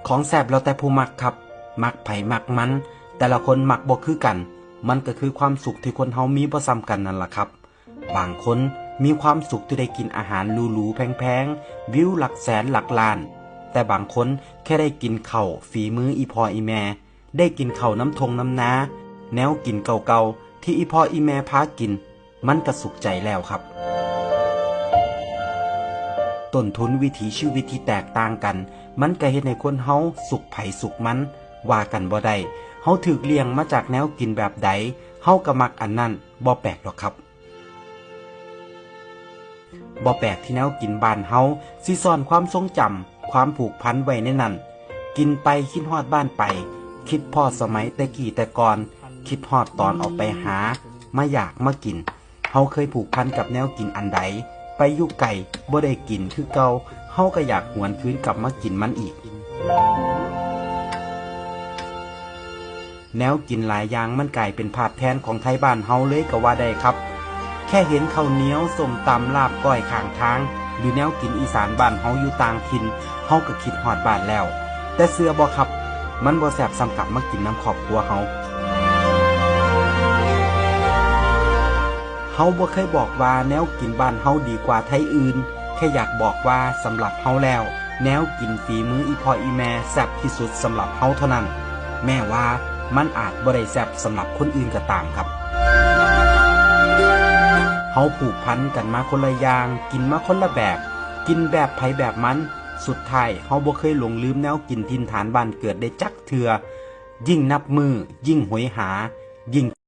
ຂອງແຊບແລ້ວແຕ່ຜູ້ມັກຄັບ, ມັກໃຜມັກມັນ, ແຕ່ລະຄົນມັກບໍ່ຄືກັນ, ມັນກໍຄືຄວາມສຸກທີ່ຄົນເຮົາມີບໍ່ສ່ຳກັນນັ້ນລະຄັບ. ບາງຄົນມີຄວາມສຸກທີ່ໄດ້ກິນອາຫານຫຼູໆແພງໆ, ວິວຫຼັກແສນຫຼັກລ້ານ, ແຕ່ບາງຄົນແຄ່ໄດ້ກິນເຂົ້າຝີມືອີ່ພໍ່ອີ່ແມ່, ໄດ້ກິນເຂົ້ານຳທົ່ງນຳນາ, ແນວກິນເກົ່າໆທີ່ອີ່ພໍ່ອີ່ແມ່ພາກິນ, ມັນກະສຸກໃຈແລ້ວຄັບ. ຕົ້ນທຶນວິຖີຊີວິດທີ່ແຕກຕ່າງກັນ, ມັນກະເຮັດໃຫ້ຄົນເຮົາສຸກໃຜສຸກມັນ, ວ່າກັນບໍ່ໄດ້. ເຮົາຖືກລ້ຽງມາຈາກແນວກິນແບບໃດ, ເຮົາກະມັກອັນນັ້ນ, ບໍ່ແປກດອກຄັບ. ບໍ່ແປກທີ່ແນວກິນບ້ານເຮົາຊິສ້ອນຄວາມຊົງຈຳ, ຄວາມຜູກພັນໄວ້ໃນນັ້ນ. ກິນໄປຄິດຮອດບ້ານໄປ, ຄິດພໍດສະໄໝແຕ່ກີ້ແຕ່ກ່ອນ, ຄິດຮອດຕອນອອກໄປຫາ, ມາຢາກມາກິນ. ເຮົາເຄີຍຜູກພັນກັບແນວກິນອັນໃດ, ໄປຢູ່ໄກບໍ່ໄດ້ກິນຄືເກົ່າ, ເຮົາກໍຢາກຫວນຄືນກັບມາກິນມັນອີກ. ແນວກິນຫຼາຍຢ່າງມັນກາຍເປັນພາບແທນຂອງໄທບ້ານເຮົາເລີຍກໍວ່າໄດ້ຄັບ. ແຄ່ເຫັນເຂົ້າໜຽວ, ສົ້ມຕຳ, ລາບ, ກ້ອຍຂ້າງທາງ ຫຼື ແນວກິນອີສານບ້ານເຮົາຢູ່ຕ່າງຖິ່ນ, ເຮົາກໍຄິດຮອດບ້ານແລ້ວ. ແຕ່ເຊື່ອບໍ່ຄັບ, ມັນບໍ່ແຊບສ່ຳກັບມາກິນນຳຄອບຄົວເຮົາ. ເຮົາບໍ່ເຄີຍບອກວ່າແນວກິນບ້ານເຮົາດີກວ່າໄທອື່ນ, ແຄ່ຢາກບອກວ່າສຳລັບເຮົາແລ້ວ, ແນວກິນຝີມືອີ່ພໍ່ອີ່ແມ່ແຊບທີ່ສຸດສຳລັບເຮົາເທົ່ານັ້ນ, ແມ້ວ່າມັນອາດບໍ່ໄດ້ແຊບສຳລັບຄົນອື່ນກໍຕາມຄັບ. ເຮົາຜູກພັນກັນມາຄົນລະຢ່າງ, ກິນມາຄົນລະແບບ, ກິນແບບໃຜແບບມັນ, ສຸດທ້າຍເຮົາບໍ່ເຄີຍຫຼົງລືມແນວກິນຖິ່ນຖານບ້ານເກີດໄດ້ຈັກເທື່ອ. ຍິ່ງນັບມື້, ຍິ່ງໂຫຍຫາ, ຍິ່ງ